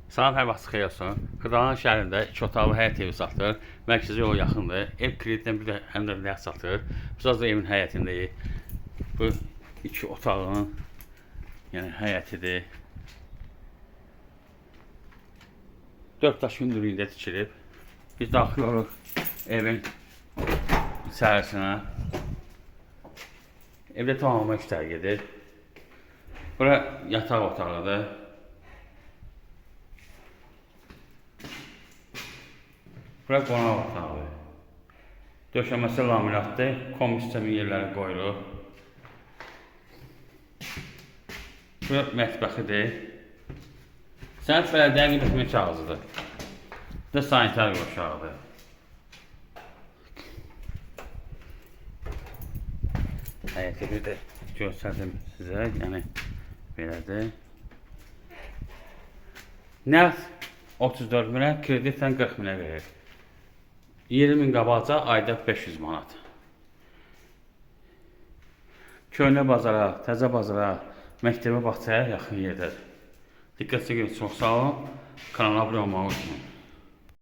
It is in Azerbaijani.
Salam, hər vaxt xeyir olsun. Xırdalan şəhərində iki otaqlı həyət evi satılır. Mərkəzi yola yaxındır. Ev kreditlə bir də həm də nağd satılır. Biz hazırda evin həyətindəyik. Bu iki otağın, yəni həyətidir. 4 daş hündürlüyündə tikilib. Biz daxil oluruq evin içərisinə. Evdə tamamı işlər gedir. Bura yataq otağıdır. Bura qonaq otağıdır. Döşəməsi laminatdır. Kombi sistemin yerləri qoyulub. Bura mətbəxidir. Sənət bələdiyyənin qiymətinə kağızıdır. Bu da sanitar qovşağıdır. Həyəti bir də göstərdim sizə. Yəni belədir. Nəqd 34 minə, kreditlə 40 minə verir. 20 min qabaqca, ayda 500 manat. Köhnə bazara, təzə bazara, məktəbə, bağçaya yaxın yerdədir. Diqqət çəkin, çox sağ olun. Kanala abunə olmağı unutmayın.